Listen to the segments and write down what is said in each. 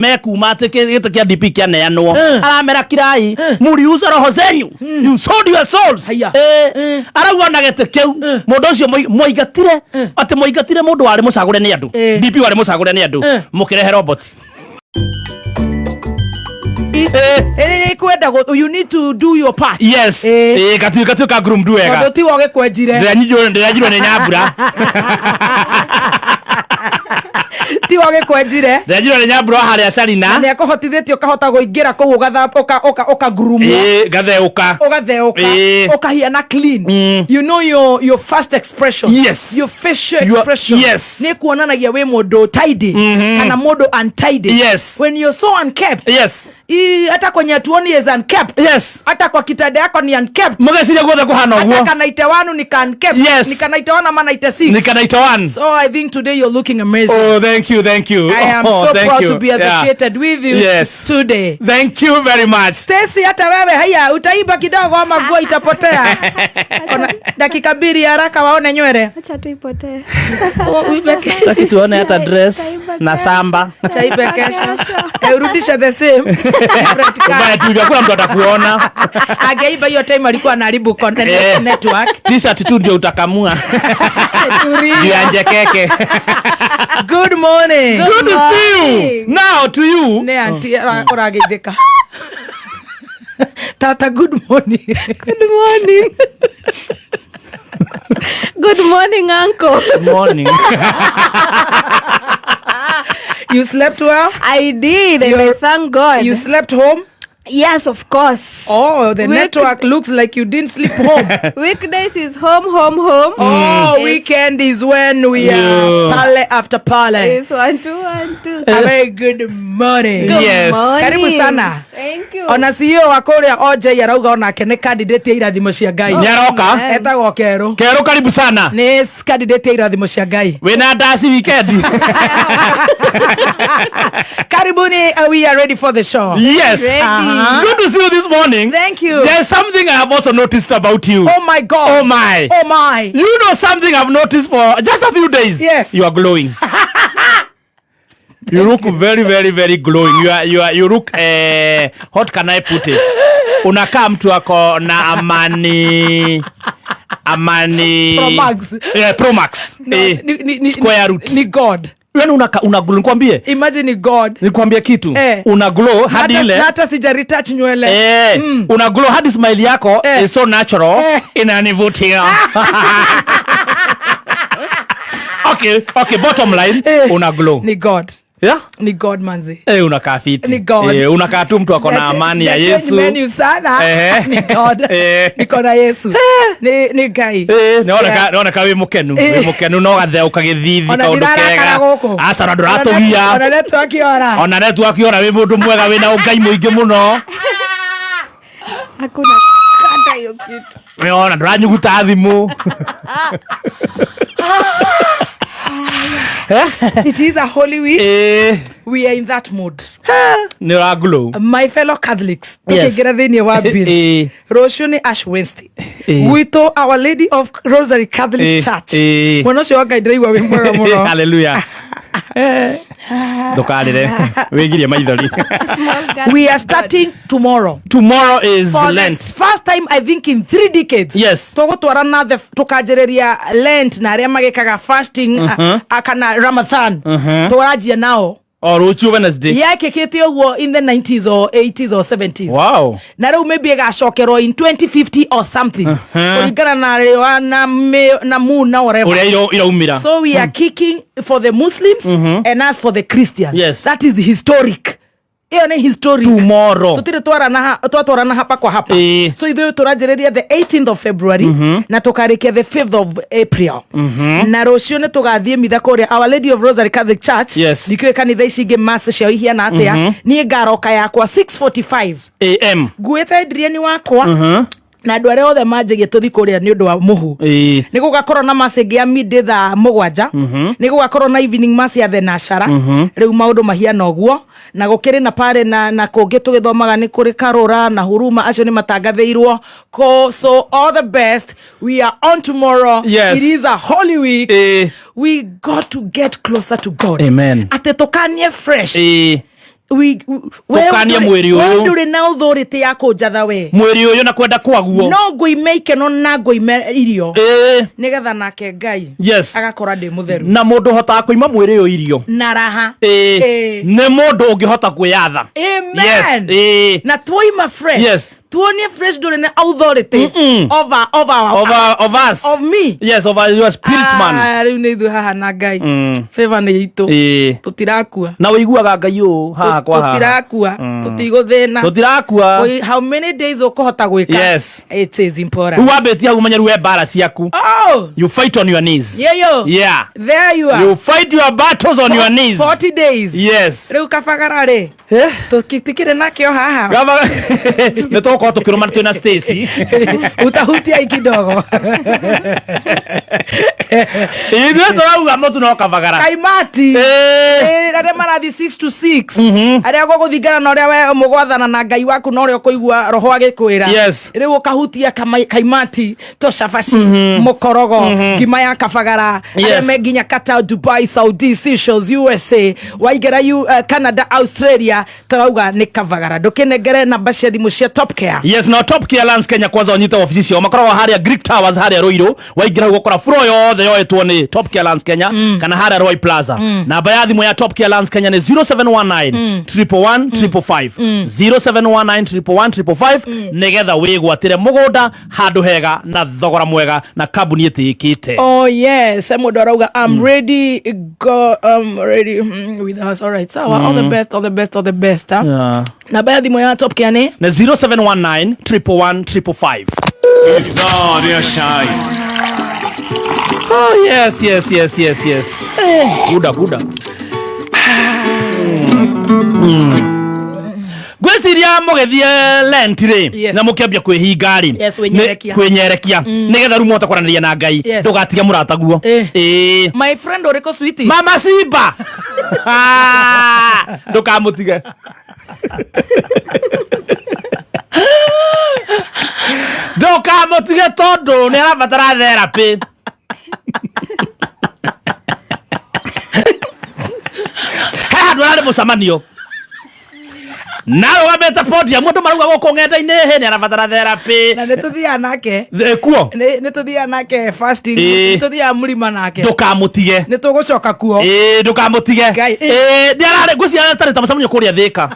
Mekuma atä gä tä kä a DP kĩaneanwo, aramera kirai, muriuza roho zenyu, you sold your souls. Haya. Arauga na gĩtĩ kĩu mũndũ ũcio mwaingatire, atĩ mwaingatire mũndũ warĩ mũcagũre nĩ andũ, DP warĩ mũcagũre nĩ andũ, mũkĩrehe robot. Nĩ kwenda you need to do your part. Yes. Gatuĩka groomed wega. Tondũ tiwe ũgĩkwenjire. Ndĩranjirwo nĩ Nyambura. Tiwe ũgĩkwenjire. Ndĩranjirwo nĩ Nyambura wa harĩa Carina. Nĩ akũhotithĩtie ũkahota kũingĩra kũu ũkagurumwo. Ngatheũka. Ũgatheũka. Ũkahiana clean. You know your first expression, your facial expression nĩ kuonanagia wĩ mũndũ tidy kana mũndũ untidy. When you're so unkept, hata kwenye hatuoni is unkept. Hata kwa kitanda yako ni unkept. Mũgeciria guothe kũhana Hata ũguo. kanaite wanu ni ka unkept. Yes. Ni kanaite one ama naite six. Ni kanaita one. So I think today you're looking amazing. Oh, thank you, thank you. I am Oh, so thank proud you. To be associated with you today. Thank you very much. Stacy, hata wewe haya utaiba kidogo ama nguo itapotea? Ona, dakika 2 haraka waone nywele. Acha tu ipotee. Taki tuone hata dress Taiba na kesho. samba. Chaibe kesho. Urudishe the same. Different Ubaya color. tu hakuna mtu atakuona. Angeiba hiyo time alikuwa anaharibu content network. T-shirt tu ndio utakamua. Tulia. Juu ya njekeke. Good morning. Good to see you. Morning. Now to you. Nĩ auntie ũrageithĩka. Tata, good morning. Good morning. Good morning, uncle. Good morning. You slept well? I did, and I thank God. You slept home? Yes, of course. Oh, the network looks like you didn't sleep home. Weekdays is home, home, home. Oh, Yes. weekend is when we are pale after pale. It's one, two, one, two. A very good morning. Good Yes. morning. Karibu sana. Thank you. Ona CEO wa kũrĩa OJ arauga onake nĩ candidate ya irathimo cia Ngai. Nĩaroka. Amen. Etagwo Kerũ. Kerũ, karibu sana. Nĩ candidate ya irathimo cia Ngai. Wĩna ndaci weekend. Karibuni, we are ready for the show. Yes. Ready. Good to see you this morning. Thank you. There's something I have also noticed about you. Oh my God. Oh my. Oh my. You know something I've noticed for just a few days? Yes. You are glowing. You look very, very, very glowing. You look, what can I put it? Unakaa mtu ako na amani. Amani. Pro Max. Yeah, Pro Max. No, Square root. Ni God. Yaani una glow. Nikwambie. Imagine ni God. Nikwambie kitu. Una glow hadi ile. Na hata sija retouch nywele. Una glow hadi smile yako is so natural. Inanivutia. Okay, bottom line, una glow. Ni God. Yeah? Ni God, manzi. Unakaa fiti. Ni God. Unakaa tu mtu ako na amani ya Sija change Yesu. menu sana. Ni God. Niko na Yesu. Ni Ngai. Nĩoneka nĩoneka wĩ mũkenu, wĩ mũkenu no gatheũka gĩthithi Ona kaũndũ ndirarakara kega. gũkũ. Aca na ndũratũgia. Ona network yora. Ona network yora, wĩ mũndũ mwega wĩna ũngai mũingĩ mũno. Hakuna kata hiyo kitu. Ona ndũranyuguta thimũ. It is a holy week. We are in that mood. Nĩ ũra glow. My fellow Catholics, tukĩingĩra thĩinĩ wa bills. Rũciũ nĩ Ash Wednesday. Gwitũ Our Lady of Rosary Catholic Church. Mwena ũcio wa Ngai ndĩraigua wĩ mwega mũno. Hallelujah. Ndũkarĩre wĩgirie maithori. Small girl. We are starting tomorrow. Tomorrow is For Lent. the first time, I think, in 3 decades, tũgũtwarana the tũkanjĩrĩria Lent na arĩa magĩkaga fasting, kana Ramadhan tũranjia nao. O rũciũ Wednesday. Yekĩkĩte ũguo in the 90s or 80s or 70s. Na rĩu maybe ĩgacokerwo in 2050 or something, kũringana na riũa na moon na whatever. Ũrĩa iraumĩra. So we are kicking for the Muslims and us for the Christians. That is historic. Ĩyo nĩ historic. Tomorrow. Tutire twatwarana hapa kwa hapa. So ithuĩ tũranjĩrĩria the 18th of February na tũkarĩkia the 5th of April. Na rũciũ nĩ tũgathiĩ mitha kũrĩa Our Lady of Rosary Catholic Church. Ndikĩũĩ kanitha ici ingĩ mass ciao ihiana atĩa. Niĩ ngaroka yakwa 6:45 am nguĩte Adrian wakwa na andũ arĩa othe manjagia tũthi kũrĩa nĩ ũndũ wa mũhu. Nĩ gũgakorwo na mass ĩngĩ ya midday thaa 7. Nĩ gũgakorwo na evening mass ya thenashara. Rĩu maũndũ mahiana ũguo na gũkĩrĩ na pare na kũngĩ tũgĩthomaga nĩ kũrĩ Karũra na Huruma, acio nĩ matangathĩirwo ko. So all the best, we are on tomorrow. It is a holy week. We got to get closer to God. Amen. Atĩ tũkanie fresh. Tũkanie mwĩrĩ ũyũ. Ndũrĩ na authority ya kũnjatha we. Mwĩrĩ ũyũ na kwenda kwaguo. No ngũime ikeno na ngũime irio, nĩgetha nake Ngai agakora ndĩ mũtheru. Na mũndũ ũhotaga kũima mwĩrĩ ũyũ irio na raha, nĩ mũndũ ũngĩhota kwĩyatha. Amen. Na tuoima fresh, tuonie fresh ndũrĩ na authority over our, Over of us. Of me. Yes, over your spirit man. Ah, rĩu nĩ ithuĩ haha na Ngai, favor nĩ itũ. Tũtirakua. Na wĩiguaga Ngai ũũ haha kwa haha. Tũtirakua, tũtigũthĩna. Tũtirakua. How many days ũkũhota gwĩka? It is important. Rĩu wambĩtie hau, ũmenye rĩu we mbara ciaku, Oh, you fight on your knees. Yeyo. There you are. You fight your battles on your knees. 40 days. Rĩu kabagara rĩ, tũtikĩrĩ nakĩo haha. Nĩ tũgũkorwo tũkĩrũma twĩna Stacy. Utahutia kidogo. Ithuĩ tũrauga mũtu no kabagara. Kaimati. Arĩa marathiĩ 6 to 6, arĩa gũgũthingana na ũrĩa we mũgwathana na Ngai waku na ũrĩa ũkũigua roho agĩkwĩra. Rĩu ũkahutia kaimati, tũcabaci, mũkorogo, ngima ya kabagara. Arĩa me nginya Qatar, Dubai, Saudi, Seychelles, USA, waingĩra Canada, Australia, tũrauga nĩ kabagara. Ndũkĩnengere namba cia thimũ cia Top Care. Yes, na Top Care Lands Kenya, kwanza ũnyite ofici ciao, makoragwo harĩa Greek Towers harĩa Ruiru. Waingĩra hau ũgakora floor yothe yoetwo nĩ Top Care Lands Kenya, kana harĩa Roy Plaza. Namba ya thimũ ya Top Care Lands Kenya nĩ 0719 111 555, 0719 111 555, nĩgetha wĩgwatĩre mũgũnda handũ hega na thogora mwega na kambuni ĩtĩĩkĩte. Oh yes, mũndũ arauga I'm ready, go, I'm ready, with us. All right, sawa. All the best, all the best, all the best. Huh? Yeah. Namba ya thimũ ya Top Care nĩ Nĩ 0719 111 555. Gloria shine. Oh yes. Guda guda. Ngwĩciria mũgĩthiĩ Lent rĩ, na mũkĩambia kwĩhinga rĩ, Yes, kwĩnyerekia. Kwĩnyerekia nĩgetha rĩu mũhote kwaranĩria na Ngai. Ndũgatige mũrataguo. Ĩĩ. My friend ũrĩkũ, sweetie? Mama Simba, ndũkamũtige, ndũkamũtige tondũ nĩ arabatara therapy. He handũ ararĩ mũcemanio narũgamĩte podium, andũ marauga gũkũ ng'enda-inĩ hĩ nĩ arabatara therapy. Na nĩ tũthiaga nake. Kuo. Nĩ tũthiaga nake fasting. Nĩ tũthiaga mũrima nake. Ndũkamũtige. Nĩ tũgũcoka kuo. Ĩĩ, ndũkamũtige. Ngai, Ĩĩ, nĩ ararĩ, ngwĩciria atarĩ ta mũcemanio kũrĩa Thĩka.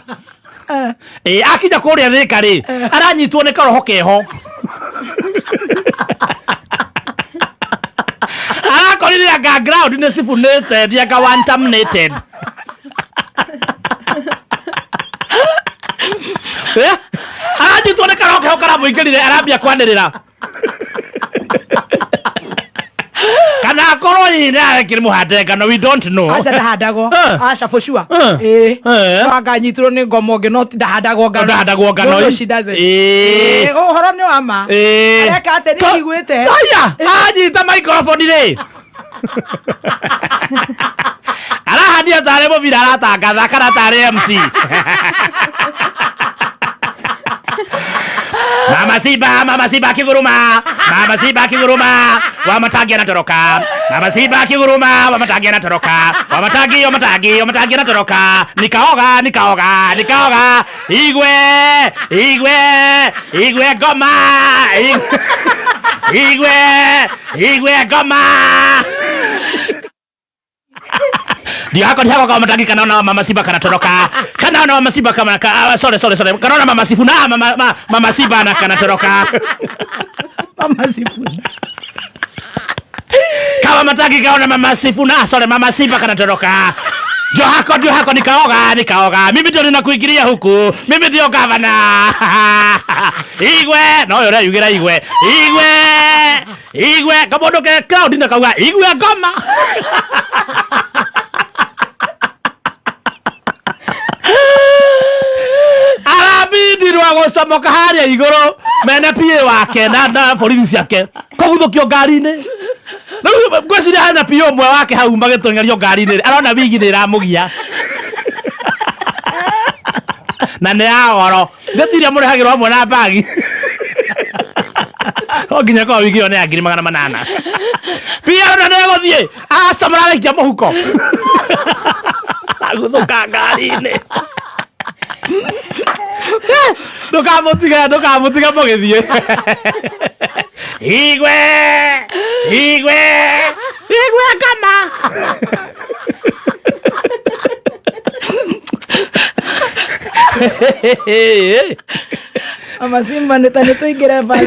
Ĩĩ, akinya kũrĩa Thĩka rĩ, aranyitwo nĩ karoho keho, arakorire anga ground nĩ cibunĩte, anga one terminated. Aranyitwo nĩ karoho keho karamũingĩrire, arambia kwanĩrĩra kana akorwo hihi nĩ arekire mũhande ngano, we don't know. Aca, ndahandagwo. Aca, for sure. Ĩĩ. No anganyitirwo nĩ ngoma ũngĩ, no ndahandagwo ngano. Ndahandagwo ngano, No, no, ĩ. she doesn't. Ĩĩ. Ĩĩ, ũhoro nĩ wa ma. Areka atĩ nĩ njiguĩte. Aya, anyita microphone rĩ, arahandia tarĩ mũbira aratangatha kana tarĩ MC. Mama Simba, Mama Simba akiguruma, Mama Simba akiguruma, Wamatangi anatoroka. Mama Simba akiguruma, Wamatangi anatoroka. Wamatangi, Wamatangi, Wamatangi anatoroka. Nikaoga, nikaoga, nikaoga. Igwe, igwe, igwe ngoma. Igwe, igwe ngoma. Ndio hako kama Matangi kanaona Mama Simba kanatoroka. Kanaona Mama Simba kama ah, sorry, sorry, sorry. Kanaona Mama Sifuna, Mama Simba na kanatoroka. Mama Sifuna. Kama Matangi kaona Mama Sifuna, sorry, Mama Simba kanatoroka. Ndio hako, ndio hako, nikaoga, nikaoga. Mimi ndio ninakuingilia huku. Mimi ndio gavana. Igwe, no yore yugira igwe. Igwe. Igwe, kamondo ke crowd na kauga igwe ngoma. Arabindirwo gũcomoka harĩa igũrũ mena PA wake na borithi ciake kũguthũkio ngari-inĩ. Rĩu ngwĩciria hena PA ũmwe wake hau magĩteng'erio ngari-inĩ, arona wigi nĩ ĩramũgia na nĩ ya goro, gĩtiria mũrehagĩrwo hamwe na bagi, no nginya korwo wigi ĩyo nĩ ya 800,000. PA arona nĩ egũthiĩ acomora araikia mũhuko aguthũka ngari-inĩ. Ndũkamũtige, ndũkamũtige mũgĩthiĩ. Igwe, igwe, igwe kama. Mama Simba nä ta nä tå ingä re nä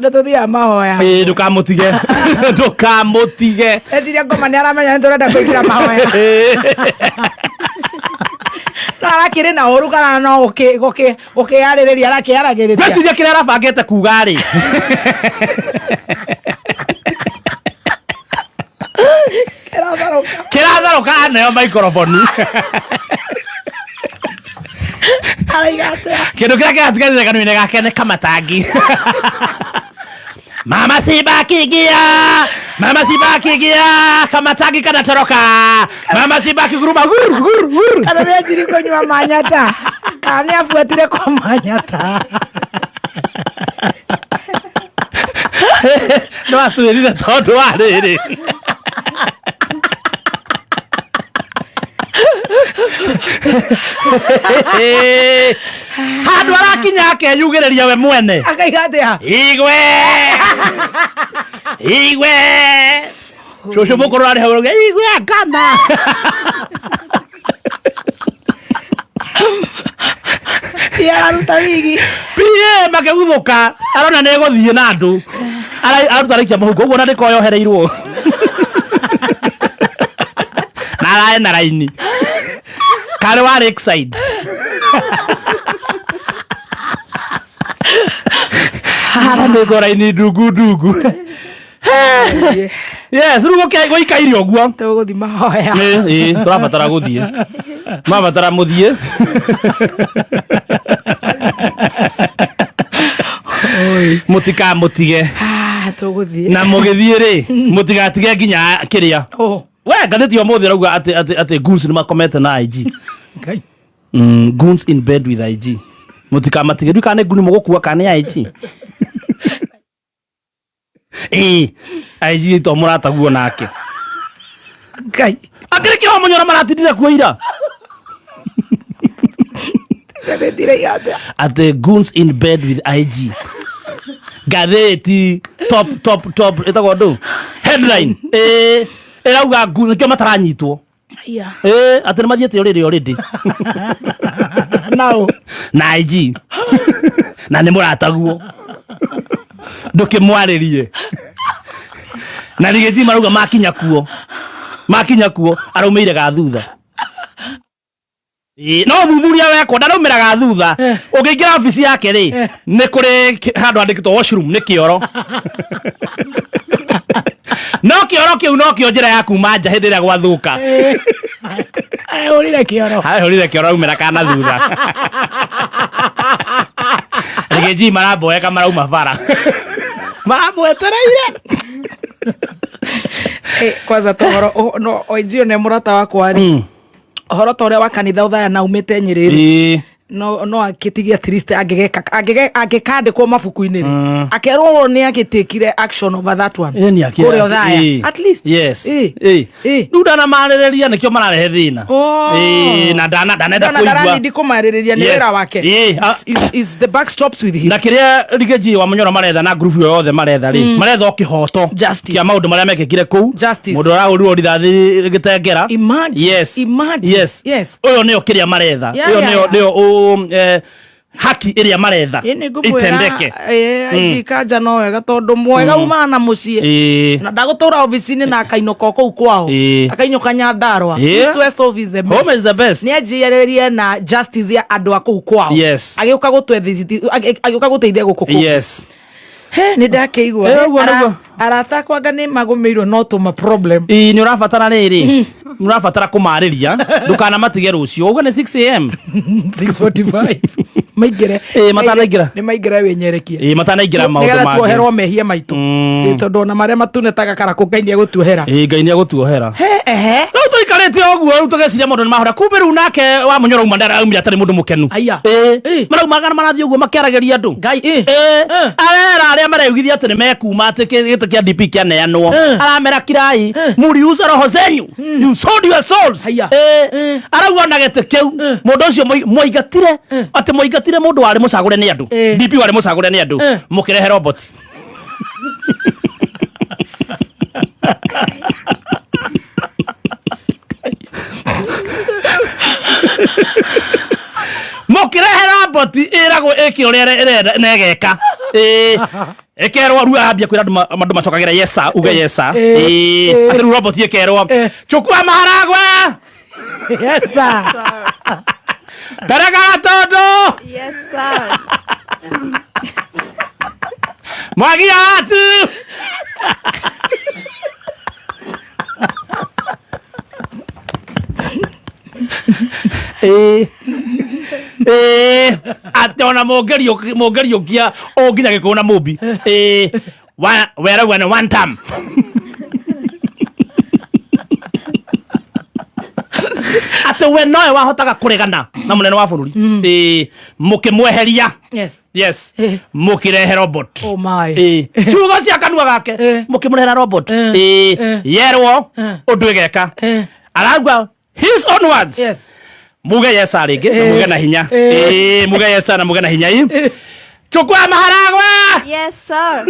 tå thiaga mahoya. Ĩ, ndũkamũtige, ndũkamũtige. Eciria ngoma nä aramenya nä tå renda kå ingä ra mahoya, no arakä rä na å ru kana no gå kä arä rä ria arakä aragä rä ria. Ngwĩciria kĩrĩa arabangĩte kuga rĩ, kĩratharũka aneo microphone. Araiga atä? Kĩndũ kĩrĩa kĩratigarire kanua-inĩ gake nĩ kamatangi. Mama Simba akiingia, Mama Simba akiingia, kamatangi kanatoroka. Mama Simba akiguruma gur gur gur. Kana nä anjiri kå nyua manyata, kana nä abuatire kwa manyata. No atwĩrire tondũ wa rĩrĩ. Handũ arakinya akeyugĩrĩria we mwene. Akaiga atä a? Igwe, igwe, cũcũ mũkũrũ arĩ hau arauga, igwe ngama. Araruta wigi. Pie makĩguthũka, arona nĩ egũthiĩ na andũ. Aruta araikia mũhuko ũguo na ndĩko yohereirwo na arae na raini karĩ wa Lakeside haranĩtwo raini ndungu ndungu. Yes, rĩu gũikaire ũguo. Tå gå thi mahoya. Ĩ, ĩ, tũrabatara gũthiĩ, mabatara mũthiĩ. Mũtikamũtige. Tå gå thiä. Na mũgĩthiĩ rĩ, mũtigatige nginya kĩrĩa we ngathĩti ũmũthĩ ĩrauga atĩ goons nĩ makomete na IG. Ngai. Goons in bed with IG. Mũtikamatige, ndiũ kana nĩ nguni mũgũkua kana nĩ IG. Ĩ, IG to mũrataguo nake. Ngai. Akĩrĩ kĩo mũnyora maratindire kuo ira. Ngathĩti ĩraiga atĩa? Atĩ goons in bed with IG. Ngathĩti top top top ĩtagwo ndũ headline, ĩ, ĩrauga goons nĩkĩo mataranyitwo. Aya. Ĩ, atĩ nĩ mathiĩte ũrĩrĩ already. Nao. Na IG na nĩ mũrataguo, ndũkĩmwarĩrie na rigĩji marauga makinya kuo, makinya kuo araumĩire ga thutha. Ĩ, no thuthuria wekwo ndaraumĩra ga thutha. Ũngĩingĩra obici yake rĩ, nĩ kũrĩ handũ handĩkĩtwo washroom, nĩ kĩoro, no kĩoro kĩu no kĩo njĩra ya kuma nja hĩndĩ ĩrĩa gwathũka. Ahũrire kĩoro. Ahũrire kĩoro, aumĩra kana thutha. Rigĩji maramboeka, marauma bara maramwetereire. Kwanza tohoro no oijio nĩ mũrata wakwa rĩ, ũhoro ta ũrĩa wa kanitha ũthaya na umĩte Nyĩrĩ rĩ, no no akĩtigia at least angĩgeka angĩkandĩkwo mabuku-inĩ rĩ, akerwo nĩ agĩtĩkire action over that one kũrĩa ũthaya at least. Yes. Ĩ. Ĩ. Rĩu ndanamarĩrĩria, nĩkĩo mararehe thĩna. Oh. Ĩ, na ndanenda Ndona kũigua. ndarani kũmarĩrĩria nĩ wĩra wake. Ĩ, Is the buck stops with him. Na kĩrĩa rigĩji wa Mũnyoro maretha na ngurubu ĩyo yothe maretha rĩ, maretha o kĩhoto Justice. kĩa maũndũ marĩa mekĩkire kũu. Justice. Mũndũ arahũrirwo rithathi gĩtengera. Imagine. Yes. Imagine. Yes. Yes. Ũyũ nĩyo kĩrĩa maretha. Ĩyo nĩyo nĩyo haki ĩrĩa maretha Ĩ, nĩ ngũmwĩra, itendeke. ĩ, IG Kanja no wega tondũ mwega umaga na mũciĩ na ndagũtũra obici-inĩ na akainũka o kũu kwao. Akainũka Nyandarua. East West office the best. Home is the best. Nĩ anjĩrĩrie na justice ya andũ a kũu kwao. Agĩũka agĩũka gũteithia gũkũ kũngĩ. He, nĩ ndakĩigua. Ũguo nĩguo. Arata akwa anga nĩ magũmĩirwo no tũma problem. Ĩ, nĩ ũrabatara rĩrĩ, nĩ ũrabatara kũmarĩria, ndũkanamatige rũciũ. Ũguo nĩ 6 am. 6:45. Maingĩre. Ĩĩ, matanaingĩra. Nĩ maingĩre wĩnyerekia. Ĩĩ, matanaingĩra maũndũ Nĩgetha mangĩ. tuoherwo mehia maitũ. Ĩĩ, tondũ ona marĩa matune ta gakarakũ Ngai nĩ egũtuohera. Ĩĩ, Ngai nĩ egũtuohera. He ehe. Rĩu tũikarĩte ũguo, rĩu tũgeciria maũndũ nĩ mahora, kumbe rĩu nake wa Mũnyoro auma ndaraumire atarĩ mũndũ mũkenu. Aya. Ĩĩ. Ĩĩ. Maraumaga na marathiĩ ũguo makĩaragĩria andũ. Ngai ĩ. Ĩĩ. Arera arĩa mareugithia atĩ nĩ mekuma atĩ gĩtĩ kĩa DP kĩaneanwo, aramera kirai, muriuza roho zenyu, you sold your souls. Haya. Ĩĩ. Arauga ona gĩtĩ kĩu mũndũ ũcio mwaingatire, atĩ mwaingatire mũndũ warĩ mũcagũre nĩ andũ, Ĩĩ. DP warĩ mũcagũre nĩ andũ, mũkĩrehe robot. Mũkĩrehe robot ĩragwo ĩke ũrĩa ĩrenda na ĩgeka. Ĩĩ, ĩkerwo rĩu ambia kwĩra andũ andũ macokagĩra yes sir, uge yes sir. Ĩĩ. Ĩĩ, atĩ rĩu robot ĩkerwo chukua maharagwe. Yes sir. Sir. Pereka gatondo. Yes, sir. Mwagia watu. Ĩĩ. Ĩĩ, atĩ ona mũngĩriũkia o nginya Gĩkũyũ na Mũmbi. Ĩĩ, werauga nĩ one term. Atĩ we nowe wahotaga kũregana na mũnene wa bũrũri. Ĩĩ, mũkĩmweheria. Yes. Yes. Eh. Mũkĩrehe robot. Oh my. Ĩĩ. Ciugo cia kanua gake, Eh. mũkĩmũrehera robot. Eh. Ĩĩ. Eh. Yerwo Eh. ũndũ ĩgeka. Eh. Arauga his own words. Yes. Muge yesa rĩngĩ na Eh. muge na hinya. Eh. Ĩĩ, muge yesa na muge na hinya. Ĩ. Chukua maharagwe. Yes, sir.